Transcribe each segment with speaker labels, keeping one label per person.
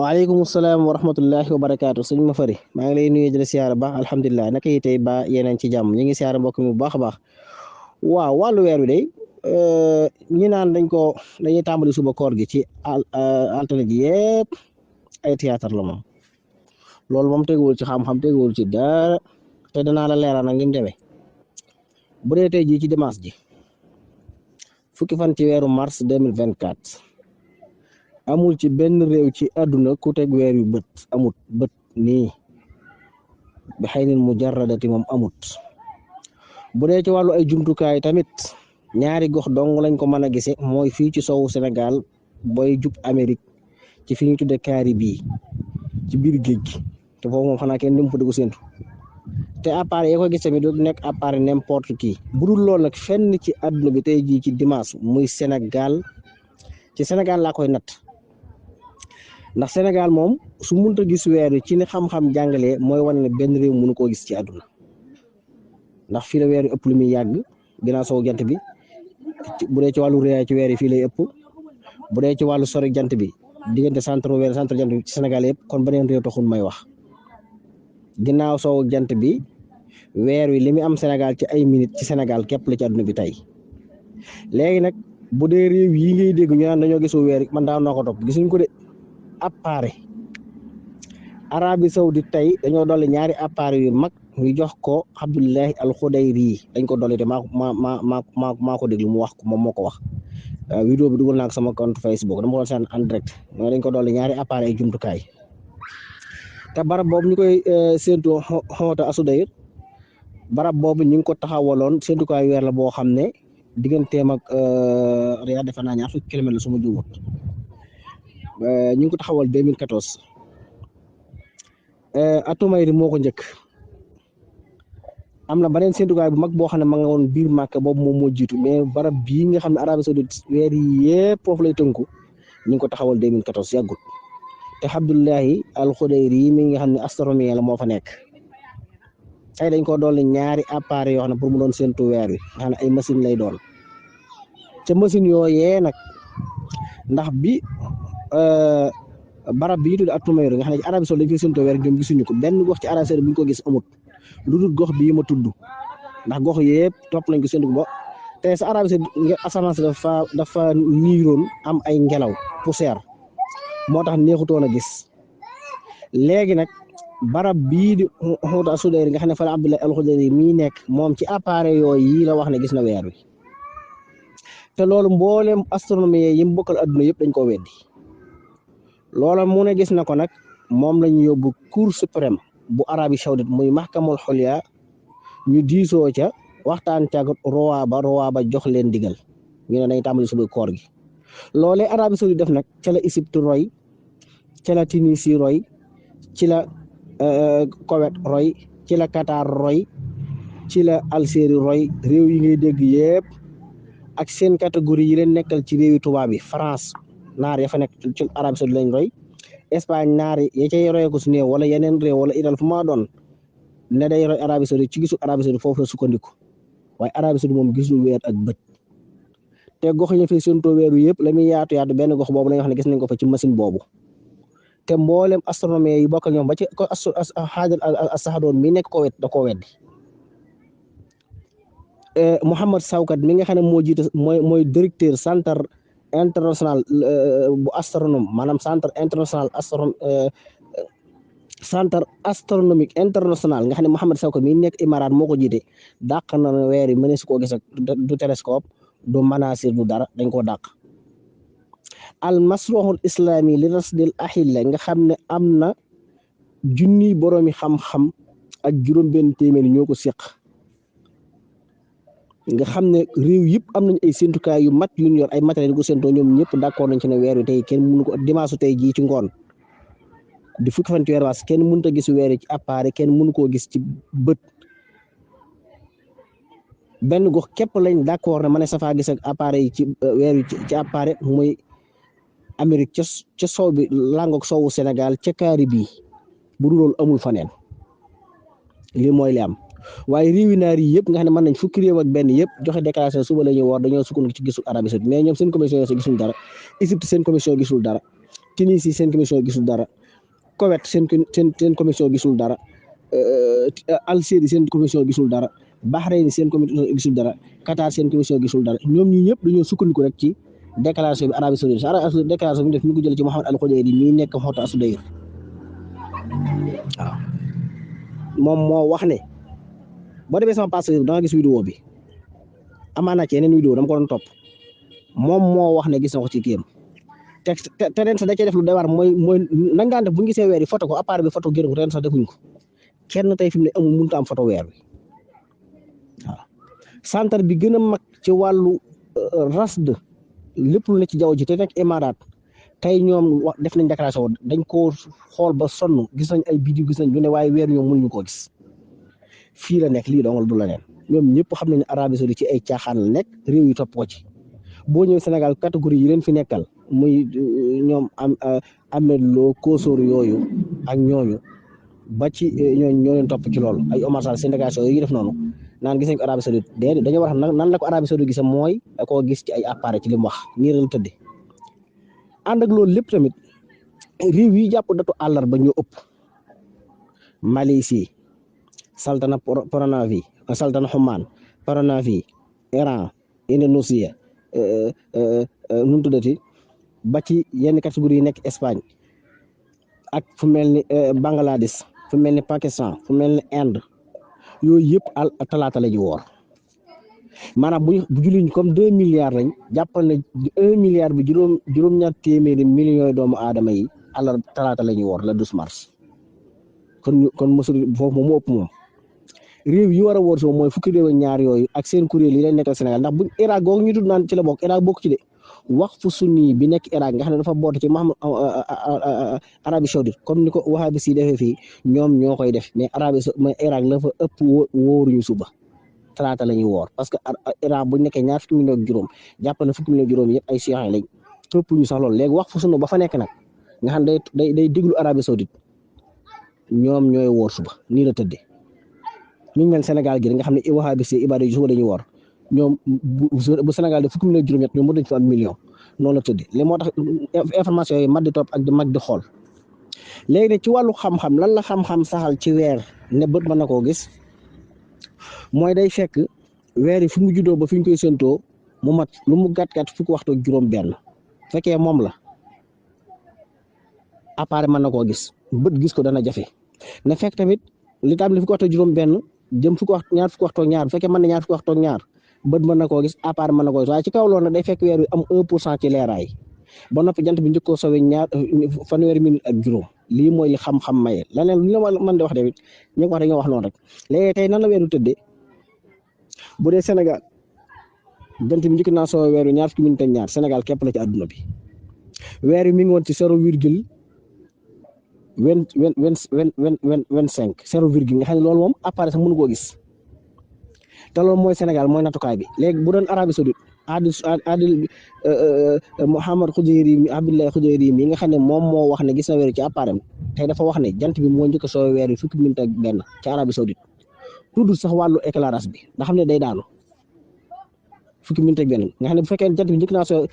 Speaker 1: waaleykum salaam wa rahmatullahi wa barakaatu sëñ ma fari maa ngi lay nuyu di la siyaara baax alhamdulilah naka yi tey ba yeneen ci jàmm ñu ngi siyaara mbokk mi bu baax a baax waaw wàllu weer wi day ñi naan dañuy tàmbali suba koor gi ci altine gi yëpp ay théâtre la moom loolu moom teguwul ci xam-xam teguwul ci dara te danaa la leeral nag ni mu demee bu dee tey jii ci dimanche ji fukki fan ci weeru mars 2024 amul ci benn réew ci àdduna ku teg weer yu amut bët nii bi xëy na mujarradati moom amut bu dee ci wàllu ay jumtukaay tamit ñaari gox dong lañ ko mën a gisee mooy fii ci sowu Sénégal booy jub Amérique ci fi ñu tudde Caraïbes ci biir géej gi te foofu moom xanaa kenn dem fa dugg séntu te appareil yi ko gis tamit du nekk appareil n'importe qui bu dul loolu nag fenn ci àdduna bi tey jii ci dimanche muy Sénégal ci Sénégal laa koy natt ndax Sénégal moom su munta gis weer wi ci ni xam-xam jàngalee mooy wane ne benn réew mënu koo gis ci àdduna ndax fii la weer wi ëpp lu muy yàgg ginnaaw sowu jant bi bu dee ci wàllu réyaay ci weer yi fii lay ëpp bu dee ci wàllu sori jant bi diggante centre weer centre jant bi ci Sénégal yëpp kon beneen réew taxul may wax ginnaaw sowu jant bi weer wi li muy am Sénégal ci ay minutes ci Sénégal képp la ci àdduna bi tey léegi nag bu dee réew yi ngay dégg ñu naan dañoo gisu weer man daan noo ko topp gisuñ ko de appareil Arabie Saoudite tey dañoo dolli ñaari appareil yu mag ñu jox ko Abdullahi al Khudayri dañ ko dolli te maa ko déglu mu wax ko moom moo ko wax vidéo bi dugal naa ko sama compte Facebook dama ko seen en direct mooy dañ ko dolli ñaari appareil jumtukaay te barab boobu ñu koy séentu xoota asudayr barab boobu ñu ngi ko taxawaloon séentukaay weer la boo xam ne digganteem ak Riyad defe naa ñaar fukki kilomètre la su ma juumut ñu ngi ko taxawal 2014 Atumayri moo ko njëkk am na beneen séentukaay bu mag boo xam ne ma nga woon biir Màkka boobu moom moo jiitu mais barab bii nga xam ne Arabie Saoudite weer yi yëpp foofu lay tënku ñu ngi ko taxawal 2014 yàggut te Abdullahi al Khudayri mi nga xam ne astronomie la moo fa nekk tey dañ ko dolli ñaari appareil yoo xam ne pour mu doon séentu weer wi nga xam ne ay machine lay doon te machine yooyee nag ndax bi barab bi tudd Atumayri nga xam ne ci Arabie Saoudite dañ koy séentu weer ñoom gisuñu ko benn gox ci Arabie Saoudite bu ñu ko gis amut lu dul gox bii ma tudd ndax gox yëpp topp nañ ko séentu ko ba te sa Arabie Saoudite asamaan si dafa niiroon am ay ngelaw poussière moo tax neexutoon a gis léegi nag barab bii di Xoota Asudayri nga xam ne fa la Abdullahi al Khudayri mii nekk moom ci appareil yooyu yi la wax ne gis na weer wi te loolu mboolem astronomie yi mu bokkal adduna yëpp dañ ko weddi loola mu ne gis na ko nag moom lañu yóbbu Cour suprême bu Arabie Saoudite muy maxkamul xulya ñu diisoo ca waxtaan ca roi ba jox leen digal ñu ne dañ tàmbali suba koor gi loolee Arabie Saoudite def nag ca la Égypte roy ca la Tunisie roy ci la Koweït roy ci la Qatar roy ci la Algérie roy réew yi ngay dégg yëpp ak seen catégorie yi leen nekkal ci réewi tubaab yi France naar ya fa nekk ci Arabie Saoudite lañ roy Espagne naar ya cay roy ko su néew wala yeneen réew wala Italie fu ma doon ne day roy Arabie Saoudite ci gisu Arabie Saoudite foofu la sukkandiku waaye Arabie Saoudite moom gisul weer ak bët te gox yi fi séentoo weeru yëpp la muy yaatu benn gox boobu la nga xam ne gis nañ ko fa ci machine boobu te mboolem astronomie yi bokk ak ñoom ba ci ko xaajal as-Sahadoon mi nekk ko wet da koo weddi Mouhamed Sawkat mi nga xam ne moo jiite mooy directeur centre international bu astronome maanaam centre international centre astronomique international nga xam ne Mouhamed Sawkat mi nekk Imaaraat moo ko jiite dàq na weer yi mënees koo gis ak du télescope du manasir du dara dañ koo dàq al masroxul islami li rasdil ahilla nga xam ne am na junniy boroomi xam-xam ak juróom-benn téeméer ñoo ko seq nga xam ne réew yëpp am nañ ay séentukaay yu mat yu ñu yor ay matériel yu ko séentoo ñoom ñëpp d'accord nañ ci ne weer wi tey kenn mënu ko dimanche tey jii ci ngoon di fukki fan ci weer waas kenn mënut a gis weer ci appareil kenn mënu koo gis ci bët benn gox képp lañ d'accord ne ma ne safaa gis ak appareil yi ci weer wi ci appareil muy Amérique ca sow bi langook sowu Sénégal ca Caraïbes bu dul loolu amul faneen lii mooy li am waaye réewi naar yi yëpp nga xam ne mën nañ fukki réew ak benn yëpp joxe déclaration suba la ñuy woor dañoo sukkandiku ci gisul Arabie Saoudite mais ñoom seen commission yi gisuñ dara Égypte seen commission gisul dara Tunisie seen commission gisul dara Koweït seen commission gisul dara Algérie seen commission gisul dara Bahreïn seen commission gisul dara Qatar seen commission gisul dara ñoom ñi ñëpp dañoo sukkandiku rek ci déclaration bi Arabie Saoudite déclaration bi def ñu ko jël ci Mohamed Al Khoudayri mii nekk Houthi Assoudair waaw moom moo wax ne boo demee sama page da nga gis vidéo bi amaana ci yeneen vidéo dama ko doon topp moom moo wax ne gis na ko ci kiyam te ren sax da cee def lu doy waar mooy nañ daan def bu ñu gisee weer yi photo ko appareil bi photo génn ko ren sax defuñ ko kenn tey fi mu ne amul mënut a am photo weer bi waaw centre bi gën a mag ci wàllu RASD lépp lu ne ci jaww ji te nekk Émirats tey ñoom wax def nañ déclaration dañ koo xool ba sonn gis nañ ay vidéo gis nañ lu ne waaye weer ñoom mënuñu koo gis fii la nekk lii dong du la neen ñoom ñëpp xam nañ ne Arabie Saoudite ci ay caaxaan la nekk réew yi topp ko ci boo ñëwee Sénégal catégorie yi leen fi nekkal muy ñoom Ahmed Lo Kosor yooyu ak ñooñu ba ci ñooñu ñoo leen topp ci loolu ay Omar Sall seen délégation yooyu def noonu naan gis nañ ko Arabie Saoudite déedéet dañoo wax nan la ko Arabie Saoudite gis mooy da koo gis ci ay appareil ci li mu wax nii la tëddee ànd ak loolu lépp tamit réew yi jàpp datu àllarba ñoo ëpp Malaisie Saltana Poranavi Saltana Oman Poranavi Iran Indonésie nu mu tuddati ba ci yenn catégorie yi nekk Espagne ak fu mel ni Bangladesh fu mel ni Pakistan fu mel ni Inde yooyu yëpp talaata la ñu woor maanaam bu julliñ comme 2 milliards lañ jàppal ne 1 milliard bi juróom-ñaar téeméeri millions doomu aadama yi talaata la ñuy woor le 12 mars kon mosul foofu moom moo ëpp moom réew yi war a woor si mooy fukki réew ak ñaar yooyu ak seen kuréel yi leen nekkal Sénégal ndax bu Irak googu ñu tudd naan ci la bokk Irak bokk ci de waqfu sunni bi nekk Irak nga xam ne dafa boote ci Mohammed Arabie Saoudite comme ni ko wahabi si defee fii ñoom ñoo koy def mais Irak la fa ëpp wóoruñu suba talaata la ñuy woor parce que Irak bu nekkee ñaar fukki million ak juróom jàpp na fukki million ak juróom yëpp ay siyax lañ ëpp ñu sax loolu léegi waqfu sunna ba fa nekk nag nga xam ne day déglu Arabie Saoudite ñoom ñooy woor suba nii la tëddee ñu ngi mel Sénégal gi nga xam ne wahabi si ibaada yi suba dañuy woor ñoom bu Sénégal de fukki million juróom-ñett ñoom mën nañu fa am million noonu la tëddee li moo tax information yooyu mag di topp ak di mag di xool léegi nag ci wàllu xam-xam lan la xam-xam saxal ci weer ne bët mën na koo gis mooy day fekk weer yi fi mu juddoo ba fi ñu koy séentoo mu mat lu mu gàtt-gàtt fukki waxtu ak juróom-benn fekkee moom la appareil mën na koo gis bët gis ko dana jafe na fekk tamit li tàmbali fukki waxtu ak juróom-benn jëm ñaar fukki waxtu ak ñaar bu fekkee mën na ñaar fukki waxtu ak ñaar bët mën na koo gis appareil mën na koo gis waaye ci kaw loolu nag day fekk weer wi am 1% ci leeraay ba noppi jant bi njëkkoo sowe fanweeri minute ak juróom lii mooy li xam-xam maye leneen lu la mën di wax tamit ñu ko wax dañoo wax noonu rek léegi tey nan la weeru tëddee bu dee Sénégal jant bi njëkk naa sowe weer wi ñaar fukki minute ak ñaar Sénégal képp la ci àdduna bi weer wi mi ngi woon ci 0,25 0,, nga xam ne loolu moom appareil sax mënu koo gis te loolu mooy Sénégal mooy nattukaay bi léegi bu doon Arabie Saoudite Adil Mohamed Abdoulaye Khoudayri mi nga xam ne moom moo wax ne gis na weer ci appareil tey dafa wax ne jant bi moo njëkk a soo weer fukki minute ak benn ci Arabie Saoudite tudd sax wàllu éclairage bi nga xam ne day daanu fukki minute ak benn nga xam ne bu fekkee jant bi njëkk naa soo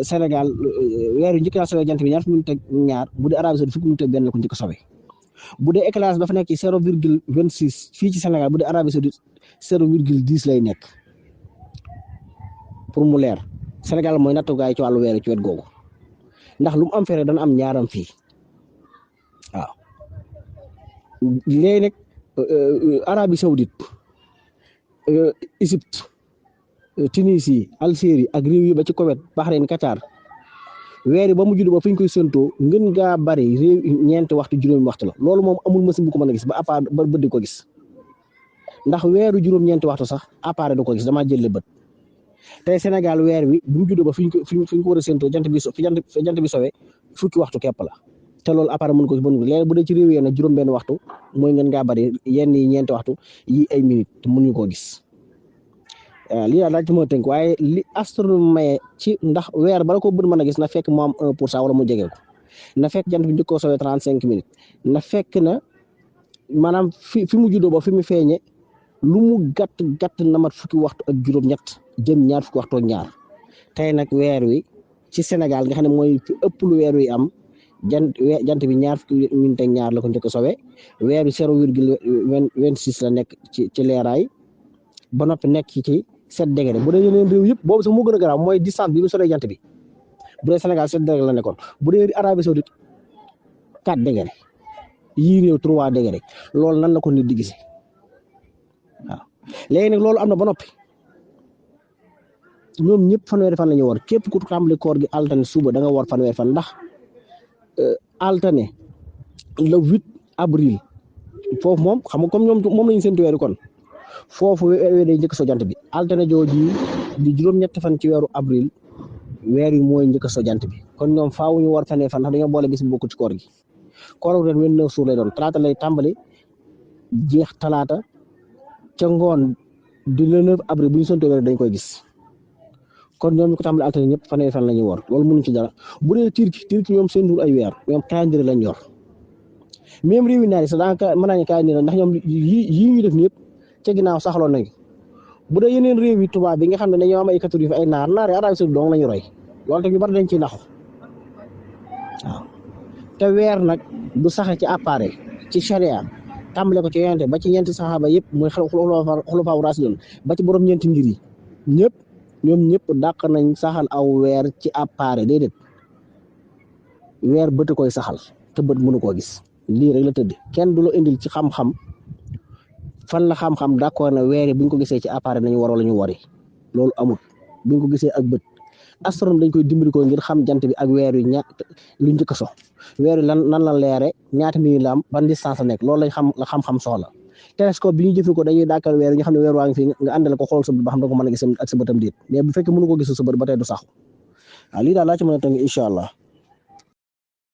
Speaker 1: Sénégal weer wi njëkk naa soo jant bi ñaar fukki minute ak ñaar bu dee Arabie Saoudite fukki minute ak benn la ko njëkk a sowe bu dee éclairage dafa nekk ci 0,26 fii ci Sénégal bu dee Arabie Saoudite 0,10 lay nekk pour mu leer Sénégal mooy nattukaay ci wàllu weer ci wet googu ndax lu mu am fere dana am ñaaram fii waaw léegi nag Arabie Saoudite Égypte Tunisie Algérie ak réew yi ba ci Koweït Bahreïn Qatar weer yi ba mu judd ba fi ñu koy séntoo ngën gaa bari réew ñeenti waxtu juróomi waxtu la loolu moom amul machine bu ko mën a gis ba appareil ba bët di ko gis ndax weeru juróom-ñeenti waxtu sax appareil du ko gis damaa jëlee bët tey Sénégal weer wi bu mu juddoo ba fi ñu ko war a séntoo jant bi sowe fukki waxtu képp la te loolu appareil mën ko gis bon léegi bu dee ci réew yi nag juróom-benn waxtu mooy ngën ngaa bari yenn yi ñeenti waxtu yi ay minutes te mënuñu koo gis. lii daal ci moo tënk waaye li astronome maye ci ndax weer bala ko bët mën a gis na fekk mu am 1% wala mu jege ko na fekk jant bi njëkkoo sowee 35 minutes na fekk na maanaam fi mu juddoo ba fi mu feeñe lu mu gàtt na mat fukki waxtu ak juróom-ñett jëm ñaar fukki waxtu ak ñaar tey nag weer wi ci Sénégal nga xam ne mooy fi ëpp lu weer wi am jant bi ñaar fukki minute ak ñaar la ko njëkk a sowe weer wi 0,26 la nekk ci leeraay ba noppi nekk ci 7 degré bu dee yeneen réew yëpp boobu sax moo gën a garaaw mooy distance bi mu soree jant bi bu dee Sénégal 7 degré la nekkoon bu dee Arabie Saoudite 4 degré yii réew 3 degré loolu nan la ko nit di gisee waaw léegi nag loolu am na ba noppi ñoom ñëpp fanweeri fan la ñu war képp ku tàmbali koor gi altine suba da nga war fanweeri fan ndax altine le 8 avril foofu moom xam nga comme ñoom moom lañu séntu weeru kon foofu weer day njëkk so jant bi altine jooju di juróom-ñetti fan ci weeru avril weer yi mooy njëkk so jant bi kon ñoom faaw ñu war fanweeri fan ndax dañoo boole bis bu bokk ci koor gi koor ren 29 jours lay doon talaata lay tàmbali jeex talaata ca ngoon di le 9 avril bu ñu séntu weer dañ koy gis kon ñoom ñu ko tàmbali altine ñëpp fanweeri fan la ñuy woor loolu mënuñ ci dara bu dee Turquie ñoom seen dul ay weer ñoom calendrier lañ yor même réew yi naar yi sax daanaka mën naa ñu calendrier ndax ñoom yii ñuy def ni yëpp ca ginnaaw saxaloon nañ bu dee yeneen réew yi tubaab bi nga xam ne dañoo am ay catholique ay naar yi Arabie Saoudite dong lañu roy loolu tamit ñu bari dañ ciy naxu waaw te weer nag du saxe ci appareil ci charia tàmbale ko ci yonente ba ci ñeenti saxaaba yëpp muy xulafaa raasidiin ba ci borom ñeenti ngir yi ñoom ñëpp dàq nañ saxal aw weer ci appareil déedéet weer bët koy saxal te bët mënu koo gis lii rek la tëdd kenn du la indil ci xam-xam fan la xam-xam d'accord na weer yi bu ñu ko gisee ci appareil nañu war wala ñu wari loolu amul bu ñu ko gisee ak bët astronome dañ koy dimbali ko ngir xam jant bi ak weer yu lu njëkk a so weer yi nan la leere ñaata minute la am ban distance la nekk loolu lañ xam-xam soxla télescope bi ñu jëfandikoo dañuy dàkkal weer yi nga xam ne weer waa ngi fi nga àndale ko xool sa bët ba xam da ko mën a gis ak sa bëtam déet mais bu fekkee mënu ko gis sa bët ba tey du sax waaw lii daal laa ci mën a tënk incha allah